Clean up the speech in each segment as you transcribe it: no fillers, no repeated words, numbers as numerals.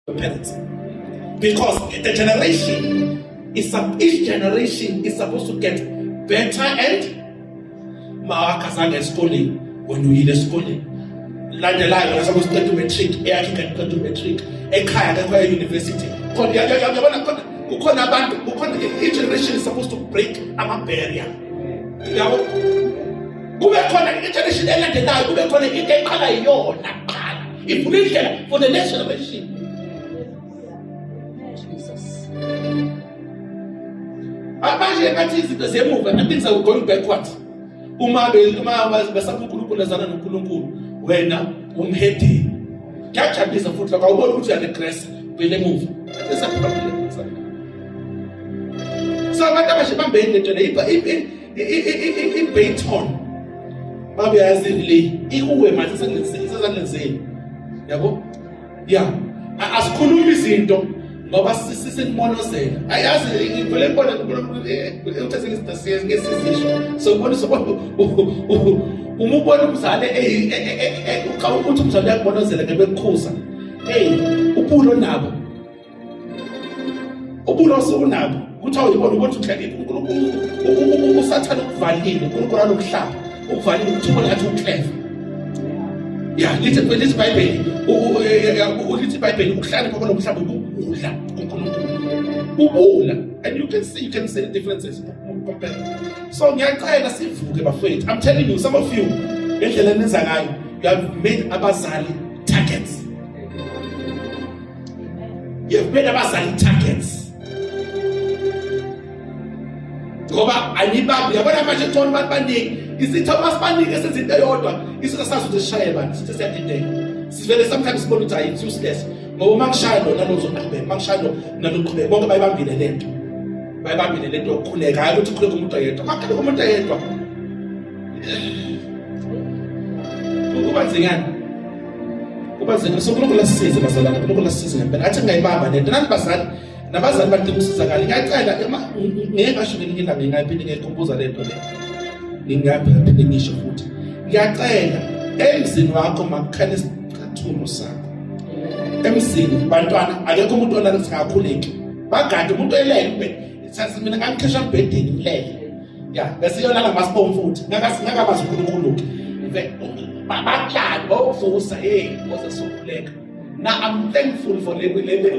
Parents, because the generation is each generation is supposed to get better and mawakazange esikoleni, wena uyile esikoleni landelayo, wena sakusiqeda umatric, eyakhe ingane iqeda umatric, ekhaya akekho e-university khona. Yabona, khona kukhona abantu, kukhona i-generation is supposed to break ama-barrier, yabo. Kube khona i-generation elandelayo, kube khona into eqala yiyona kuqala, ivula indlela for the next generation. Jesus. Manje ngathi izinto ziyemuva and things are going backwards. Uma besapha uNkulunkulu, ezana noNkulunkulu, wena umhedeni. Kuyajabulisa futhi lokho, awubona ukuthi uyaregress vele emuva. So abantu abasha, bambeni lento le, i-baton babe yazi le ikuwe manje, isezandleni zenu, yabo. Ya, asikhulumi izinto ngoba sisinimonozela. Ayazi, ngivele ngibone uthathe izinto ngesizisho, so ubona uma ubona umzali, uthi umzali uyakumonozela ngebekukhuza, hey, ubulo nabo, ubulo osukunabo ukuthi awuyibona ukuthi uhlakiphi. uNkulunkulu, uSathane ukuvalile, uNkulunkulu alokuhlaba ukuvalile ukuthi ubone ngathi uclever. Ya, lithi iBhayibheli, lithi iBhayibheli ukuhlakanipha kwalomhlaba ukudla kuNkulunkulu ubula, and you can see the differences, compare. So ngiyacela sivuke, bafethu. I'm telling you, some of you, ngendlela enenza ngayo, you have made abazali targets. You have made abazali targets ngoba anibambi. Yabona manje, khona abantu baningi, isitha masibanike senze into eyodwa, isitha sazi ukuthi sishaye bani. Sithe siyadideka, sivele sometimes sibone ukuthi hayi, it's useless, ngoba uma ngishaya lona, lo uzoqhubeka, uma ngishaya lo nalo uqhubeka. Bonke bayibambile lento, bayibambile lento yokukhuleka. Hayi ukuthi ukhuleka umuntu oyedwa, makhuleka umuntu oyedwa kuba nzingana, kuba nzima. So uNkulunkulu asisize, bazalwane, uNkulunkulu asisize ngempela. Athi ngingayibamba lento nani bazali, nabazali badinga ukusizakala. Ngiyacela, ngeke ngasho ngelinye ilanga, ngingaphinde ngiyikhumbuza lento le, ngingaphinde ngisho futhi. Ngiyacela, emzini wakho makukhale isicathulo sakho emzini. Bantwana, akekho umuntu olala singakhuleki, bagade umuntu elele. Mina ngangikhesha embhedeni ngilele, ya, bese iyolala masibomvu futhi ngakabazi uNkulunkulu-ke, baklali bawuvusa, hey, ngoze sokhuleka. Now I'm thankful for le le le le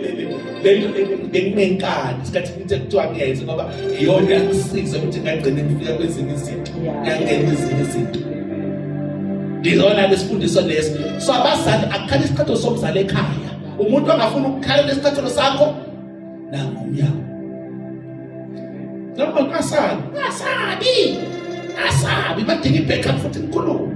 le nto benginenkani isikhathi ngithe kuthiwa ngiyenze, ngoba iyona yangisiza ukuthi ngagcine ngifika kwezinye izinto, ngangena ezinye izinto. Ngizona lesifundiso leso. So abazali, akukhala isicathulo somzali ekhaya. Umuntu angafuna ukukhala lesicathulo sakho, nangu umnyango. Noma ungasabi, ungasabi, ungasabi, badinga i-backup futhi ngikhulume.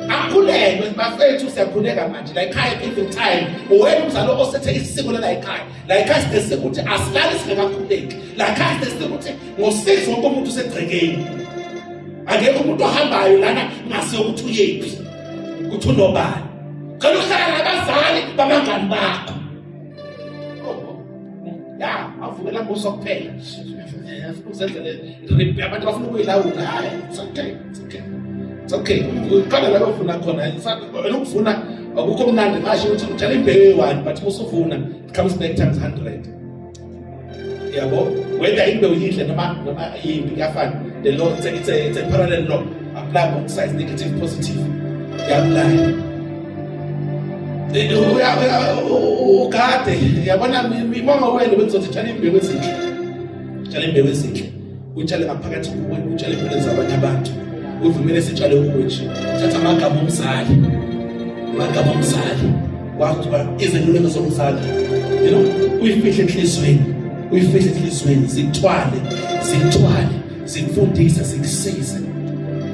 Akhulekwe, bafethu, siyakhuleka manje la ekhaya every time. Wena umzali osethe isiko la ekhaya, la ekhaya sinesiko ukuthi asilali singakakhuleki. La ekhaya sinesiko ukuthi ngo-6 wonke umuntu usegcekeni. Akekho umuntu ohambayo lana ngasiyo ukuthi uyephi, ukuthi unobani. Cela uhlala nabazali babangani bakho. Ya, avukela mbuso kuphela, uzenzele abantu bafuna ukuyilawula. Hayi, it's okay, it's okay, it's okay. Uqala la ufuna khona ukuvuna, akukho mnandi. Ngasho ukuthi utshala imbewu eyi-one, but usuvuna, it comes back times 100, yabo. Whether imbewu yinhle noma yimbi, kuyafana. The law, it's a parallel law, apply both sides, negative, positive, apply. Ugade, yabona, ibonga wena bengizothi tshala imbewu ezinhle, tshala imbewu ezinhle, utshale ngaphakathi kuwe, utshale empilweni zabanye abantu, uvumele sitshale kuwe nje. Thatha amagama omzali, amagama omzali, wazi izeluleko zomzali, uyifihle enhliziyweni, uyifihle enhliziyweni, zikuthwale, zikuthwale, zikufundise, zikusize.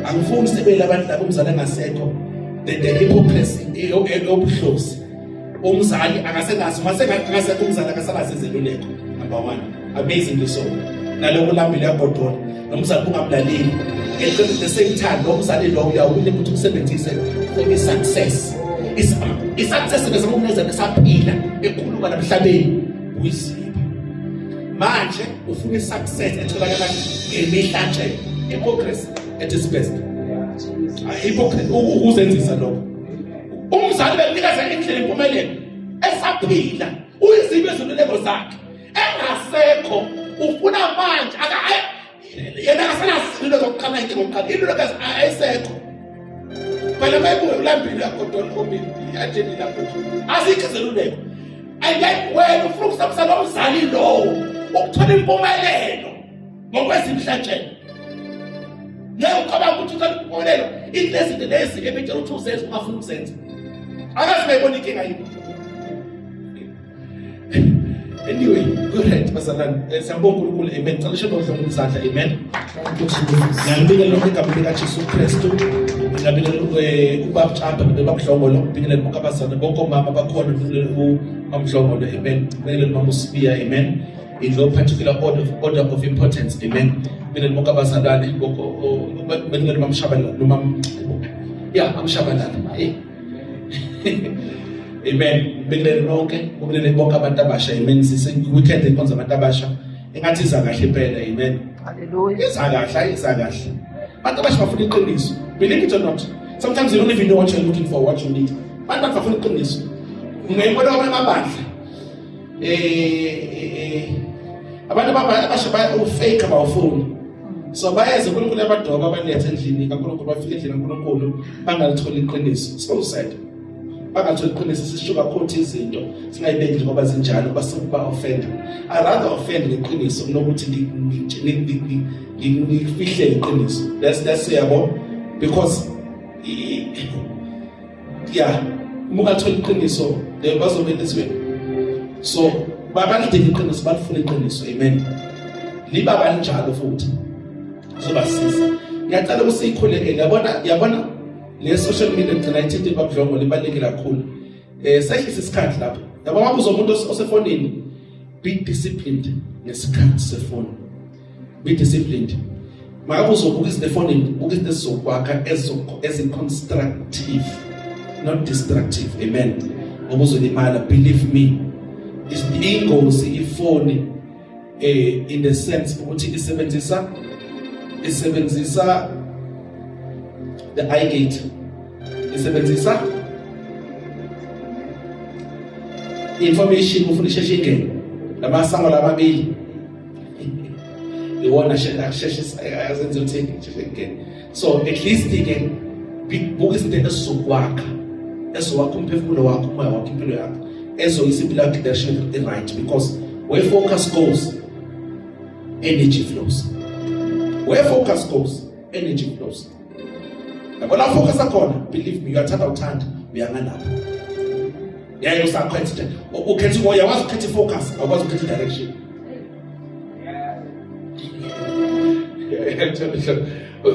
Angifuni sibe labantu labo umzali engasekho, the hypocrisy yobuhlosi. Umzali akasenazo, masengasekho umzali akasabazi izeluleko. Number 1, amazingly so, naloko lambile yagodola nomzali ungamlaleli. At the same time, lo mzali lo uyawile ukuthi umsebenzise for i-success, i-success bese kumneza besaphila ekhuluma namhlabeni uyiziba. Manje ufuna i-success etholakala ngemihlatshelo. Hypocrisy at its best, hypocrite, ukuzenzisa lokho. Umzali bekunikeza indlela impumelelo. Esaphila uyizibe izeluleko zakhe, engasekho ufuna manje aka yena akasenasiluleko zokuqala inkinga yokuqala iluleko ayisekho. Phela mayibuye ulambile uyagodola omini ajeni lapho nje azikho izeluleko. And then wena ufuna ukusebenzisa lo mzali lowo ukuthola impumelelo ngokwezimhlatshelo. Ngeke ucabanga ukuthi uthola impumelelo ilezinto lezi ebetshela ukuthi uzenze ungafuni ukuzenza. Akazi bayibona inkinga yini. Anyway, good right bazalwane. Siyabonga uNkulunkulu. Amen. Cela usho nodla izandla. Amen. Thank you, Jesus. Ngiyalibingelela lonke igama likaJesu Kristu. Ngiyabingelela ubaba Tshamba nobaba Mdlongolo, ngibingelele bonke abazalwane, bonke omama abakhona, ngibingelele uMamdlongolo. Amen. Ngibingelele umama uSibiya. Amen. In no particular order of importance. Amen. Ngibingelele bonke abazalwane, bonke ngibingelele umama Shabalala noma yeah, amshabalala. Hey. Amen. Ngibingelele nonke, ngibingelele bonke abantu abasha. Amen. Sise weekend enkonzo abantu abasha. Engathi iza kahle impela. Amen. Hallelujah. Iza kahle, hayi iza kahle. Abantu abasha bafuna iqiniso. Believe it or not. Sometimes you don't even know what you're looking for, what you need. Abantu bafuna iqiniso. Ungayibona kwamanye amabandla. Abantu abasha baya ufake abawufuni. So bayeza uNkulunkulu abadoba abaletha endlini kaNkulunkulu, bafika endlini kaNkulunkulu bangalitholi iqiniso. So sad. Bangalitholi iqiniso, sishuka izinto singayibeki njengoba zinjalo basuke offend. I rather offend ngeqiniso kunokuthi ngifihle iqiniso. That's yabo, because yeah, uma ungathola iqiniso bazobe ezweni. So babalidinga iqiniso, balifuna iqiniso. Amen. Liba banjalo futhi zobasiza. Ngiyacela ukuthi siyikhulekele. Yabona, yabona le social media gcina ithinta ibabudlongo libalulekile kakhulu. Sehlisa isikhathi lapho. Yabo, wabuza umuntu osefonini, be disciplined ngesikhathi sefoni. Be disciplined. Makabe uzobuka izinto efonini, buka izinto ezizokwakha, ezi-constructive, not destructive. Amen. Ngoba uzolimala, believe me. Ingozi ifoni in the sense ukuthi isebenzisa the eye gate, isebenzisa information, ufuna isheshe ingene. Lamasango lamabili iwona asheshe azenze ukuthi isheshe ingene. So at least ke buka izinto ezizokwakha, ezowakha umphefumulo wakho, umoya wakho, impilo yakho, ezoyisa impilo yakho direction right, because where focus goes, energy flows. Where focus goes, energy flows. Yabo, la focus akhona, believe me, uyathanda uthanda uyangalapho. Yaye usakhetha nje ukhetha, uyakwazi ukukhetha i-focus, awukwazi ukukhetha i-direction.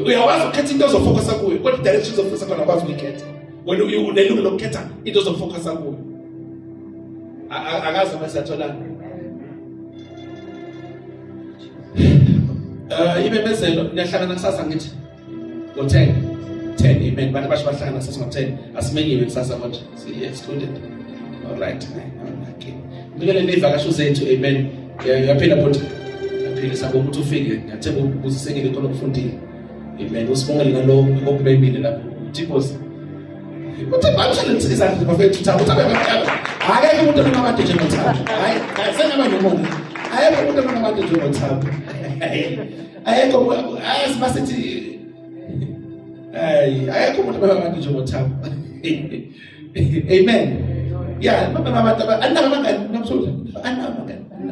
Uyakwazi ukukhetha into ozofocusa kuyo, kodwa i-direction ozofocusa khona awukwazi ukuyikhetha. Wena unelungelo lokukhetha into ozofocusa kuyo. Akazi uma siyatholana. Imemezelo, niyahlangana kusasa ngithi ngo-10 10. Amen. Bantu basho bahlangana kusasa ngo-10. Asimenyiwe kusasa konje, si excluded. All right, okay. Nikelele ivakasho zethu. Amen. Uyaphila bhuti? Uyaphila, sabonga ukuthi ufike. Ngiyathemba ubusisekile khona okufundile. Amen. Usibongele nalo okumemile lapho uThibos. Uthe bamshele izandla bafethu, uthabo uthabo bamhlaba. Akekho umuntu onabantu njengothabo. Hayi, sengaba nomona. Akekho umuntu onabantu njengothabo. Ayekho, ayazi masithi hayi, ayekho umuntu onabantu njengothabo. Amen. Yeah, mama abantu anaka abangani namhlanje. Anaka abangani.